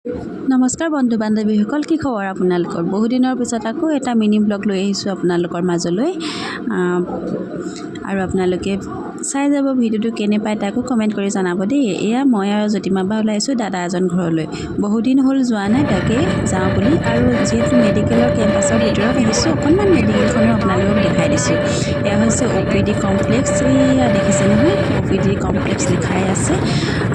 নমস্কাৰ বন্ধু বান্ধৱীসকল, কি খবৰ আপোনালোকৰ? বহুদিনৰ পিছত আকৌ এটা মিনি ব্লগ লৈ আহিছোঁ আপোনালোকৰ মাজলৈ। আৰু আপোনালোকে চাই যাব, ভিডিঅ'টো কেনে পায় তাকো কমেণ্ট কৰি জনাব দেই। এয়া মই আৰু জ্যোতিমা বা ওলাইছোঁ দাদা এজন ঘৰলৈ। বহুদিন হ'ল যোৱা নাই, তাকে যাওঁ বুলি। আৰু যিহেতু মেডিকেলৰ কেম্পাছৰ ভিতৰত আহিছোঁ, অকণমান মেডিকেলখনো আপোনালোকক দেখাই দিছোঁ। এয়া হৈছে অ'পিডি কমপ্লেক্স। এয়া দেখিছে নহয়, অ'পিডি কমপ্লেক্স লিখাই আছে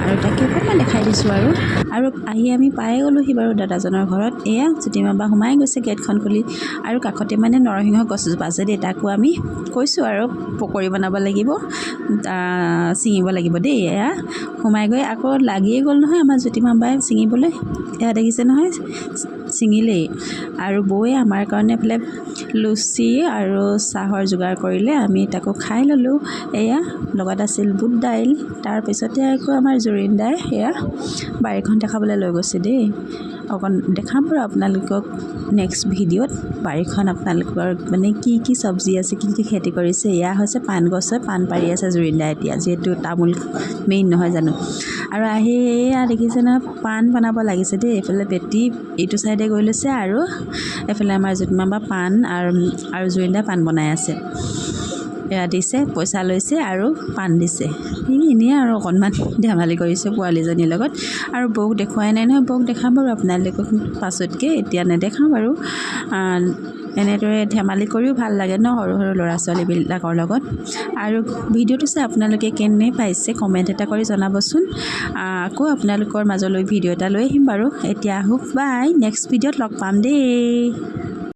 আৰু তাকে অকণমান দেখাই দিছোঁ। আৰু আৰু আহি আমি পাই গ'লোহি বাৰু দাদাজনৰ ঘৰত। এয়া জ্যোতিমা বা সোমাই গৈছে গেটখন খুলি। আৰু কাষতে মানে নৰসিংহ গছ এজোপা আছে দেই, তাকো আমি কৈছোঁ আৰু পকৰি বনাব লাগিব, ছিঙিব লাগিব দেই। এয়া সোমাই গৈ আকৌ লাগিয়ে গ'ল নহয় আমাৰ জ্যোতিমা বাই ছিঙিবলৈ। এয়া দেখিছে নহয়, ছিঙিলেই। আৰু বৌয়ে আমাৰ কাৰণে এইফালে লুচি আৰু চাহৰ যোগাৰ কৰিলে, আমি তাকো খাই ল'লোঁ। এয়া লগত আছিল বুট দাইল। তাৰপিছতে আকৌ আমাৰ জুৰিন দাই এয়া বাৰীখন দেখাবলৈ লৈ গৈছে দেই। অকণ দেখাম বাৰু আপোনালোকক নেক্সট ভিডিঅ'ত বাৰীখন আপোনালোকৰ, মানে কি কি চব্জি আছে, কি কি খেতি কৰিছে। এয়া হৈছে পাণ গছ হয়, পাণ পাৰি আছে জুৰিন দাই এতিয়া, যিহেতু তামোল মেইন নহয় জানো? আৰু আহি এয়া দেখিছে নহয়, পাণ বনাব লাগিছে দেই। এইফালে বেটি এইটো চাইডে গৈ লৈছে আৰু এইফালে আমাৰ জ্যোতিমা বা পাণ আৰু আৰু জুৰিন দাই পাণ বনাই আছে। এয়া দিছে, পইচা লৈছে আৰু পাণ দিছে। এই এনেই আৰু অকণমান ধেমালি কৰিছোঁ পোৱালীজনীৰ লগত। আৰু বৌক দেখুৱাই নাই নহয়, বৌক দেখাম বাৰু আপোনালোকক পাছতকৈ, এতিয়া নেদেখাওঁ বাৰু। এনেদৰে ধেমালি কৰিও ভাল লাগে ন সৰু সৰু ল'ৰা ছোৱালীবিলাকৰ লগত? আৰু ভিডিঅ'টো চাই আপোনালোকে কেনে পাইছে কমেণ্ট এটা কৰি জনাবচোন। আকৌ আপোনালোকৰ মাজলৈ ভিডিঅ' এটা লৈ আহিম বাৰু। এতিয়া আহোঁ, বাই। নেক্সট ভিডিঅ'ত লগ পাম দেই।